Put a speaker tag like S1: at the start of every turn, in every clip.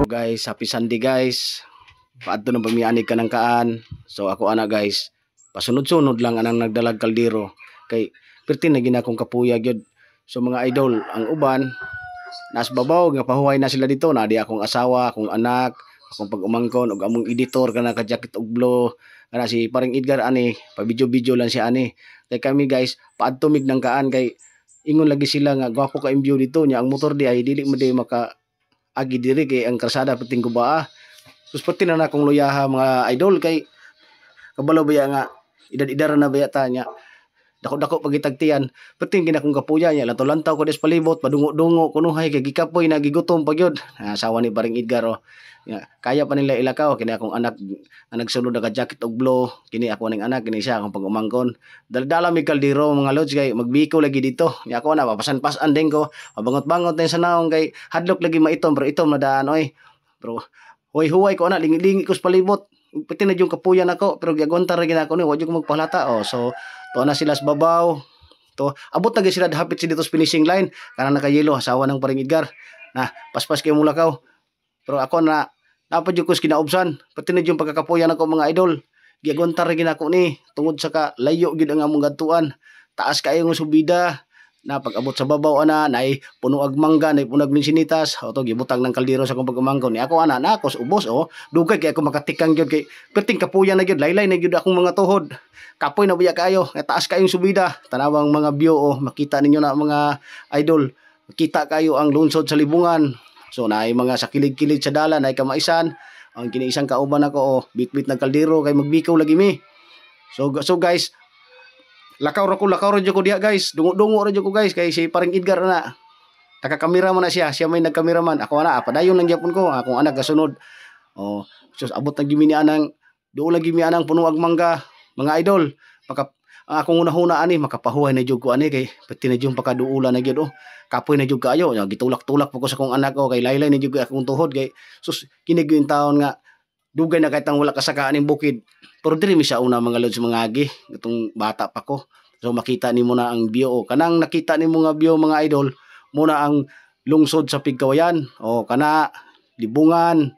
S1: Guys, happy Sunday, guys. Paadto na pamianig ka ng kaan. So ako ana, guys, pasunod-sunod lang anang nagdalag kaldero kay perti na gina akong kapuya gyud. So mga idol, ang uban nas babaw nga pahuway na sila dito na di akong asawa, akong anak, akong pag-umangkon ug among editor kana ka jacket og blue kana si paring Edgar ani, pa video-video lang siya ani. Kay kami, guys, paadto mig ng kaan kay ingon lagi sila nga gwapo ka view dito nya ang motor di ay dili mo di maka agi diri kay ang kalsada perting gubaa. Sus, perti na na akong luyaha, mga idol, kay kabalo baya nga edad-edara na baya ta nya dako-dako pagitagtian, perting gina akong kapuya nya lantaw-lantaw ko des palibot, padungo-dungo kunuhay kay gikapoy na, gigutom pa gyud. Ah, asawa ni paring Edgar oh. Ya, kaya pa nila ilakaw. Kini akong anak ang nagsulod naka jacket og blue, kini ako ning anak, kini siya akong pag-umangkon. Dala-dala mi kaldero, mga lods, kay magbiko lagi dito. Nya ako na papasan-pasan din ko, mabangot-bangot na sa naong kay hadlok lagi maitom, pero itom na daan oy. Pero huway-huway ko ana, lingi-lingi ko sa palibot. Pati na yung kapuyan ako, pero giagwantar ra gina ako ni, wa jud ko magpahalata oh. So to na sila sa babaw. To abot na gyud sila hapit si dito sa finishing line. Kanang naka-yellow, asawa ng paring Edgar. Na paspas kay mulakaw. Pero ako na napa jud ko sa kinaubsan. Pati na yung pagkakapuyan ako, mga idol. Giagwantar ra gina ako ni tungod sa ka layo gid ang among gadtuan. Taas kaayo nga subida na pag abot sa babaw ana nay puno ag mangga, nay puno ag minsinitas o to gibutang ng kaldero sa akong pag-umangkon ni ako ana na ako sa ubos oh. Dugay kay ako makatikang gyud kay perting kapuyan na gyud, laylay na gyud akong mga tuhod, kapoy na buya kaayo nga taas kaayong subida. Tanawang mga view oh, makita ninyo na, mga idol, kita kayo ang lungsod sa Libungan. So naay mga sa kilid-kilid sa dalan nay kamaisan. Ang kini isang kauban ako oh, bit-bit ng kaldero kay magbikaw lagi mi. So guys, lakaw ra ko, lakaw ra jud ko diha, guys. Dungo-dungo ra jud ko, guys, kay si paring Edgar na nakakamera man na siya, siya may nagkameraman. Ako ana, padayon lang gyapon ko, akong anak gasunod. Oh, sus, abot na gyud mi anang doon lagi mi anang puno ag mangga, mga idol. Maka ang akong una-huna ani, makapahuway na jud ko ani kay pati na jud pakaduula na gyud oh. Kapoy na jud kaayo, gitulak-tulak pa ko sa akong anak oh, kay laylay na jud akong tuhod kay sus, kini gyud taon nga dugay na kahit ang wala kasaka aning bukid. Pero diri mi sa una, mga lods, mga agi, itong bata pa ko. So makita nimo na ang view oh. Kanang nakita nimo nga view, mga idol, muna ang lungsod sa Pigkawayan. O kana Libungan.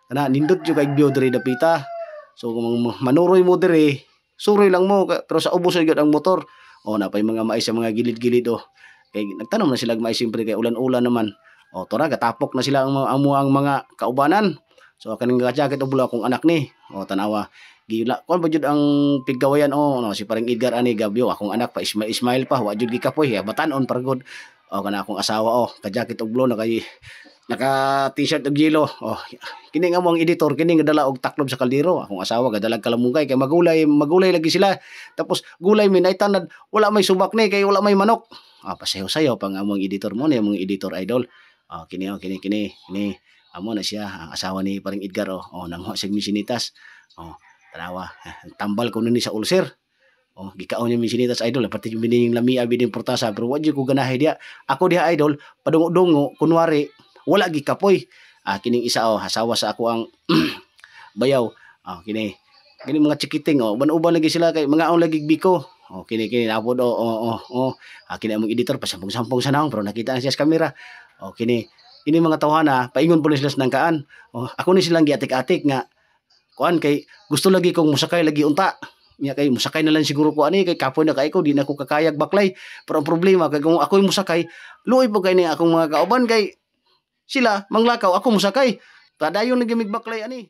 S1: Kana nindot jud kay view diri dapita. So kung manuroy mo diri, suroy lang mo pero sa ubos gyud ang motor. O napay mga mais sa mga gilid-gilid oh. Kay nagtanom na sila og mais siyempre kay ulan-ulan naman. O tora gatapok na sila ang mga amo ang mga kaubanan. So kaning jacket og blue, akong anak ni. O tanawa. Gila kon pa jud ang Pigkawayan oh no, si paring Edgar ani gabyo, akong anak pa ismail ismail pa, wa jud gikapoy, batan-on para gud. O kana akong asawa oh, ka jacket og blue, naka naka t-shirt og yellow. Oh, kini nga mo ang editor kini nga dala og taklob sa kaldero. Akong asawa gadala kalamungkay kay magulay, magulay lagi sila. Tapos gulay mi naitanad, wala may subak ni kay wala may manok. Ah, pasayaw-sayaw pa nga among editor mo ni among editor, idol. Oh, kini oh, kini kini kini amo na siya ang asawa ni paring Edgar oh. Oh, nanguha siya misinitas. Oh, tanawa. Tambal ko ni sa ulcer. Oh, gikaon niya misinitas, idol, pati yung bining lamia bining portasa, pero wa jud ko ganahe diya. Ako diha, idol, padungo-dungo kunwari wala gikapoy. Ah, kining isa oh, asawa sa ako ang bayaw. Ah, kini kini mga chikiting oh, uban-uban lagi sila kay mga on lagi biko. Oh, kini kini napod oh. Ah, kini among editor pasampong-sampong sa naong pero nakita na siya sa kamera. Oh, kini kini mga tawhana paingon po ni sila sa nangkaan. Oh, ako ni silang giatik-atik nga kuan kay gusto lagi kong musakay lagi unta. Nya kay musakay na lang siguro ko ani kay kapoy na kay ko, di na ko kakayag baklay. Pero ang problema kay kung ako'y musakay, luoy po kay ni akong mga kauban kay sila manglakaw, ako musakay. Padayon lagi mig baklay ani.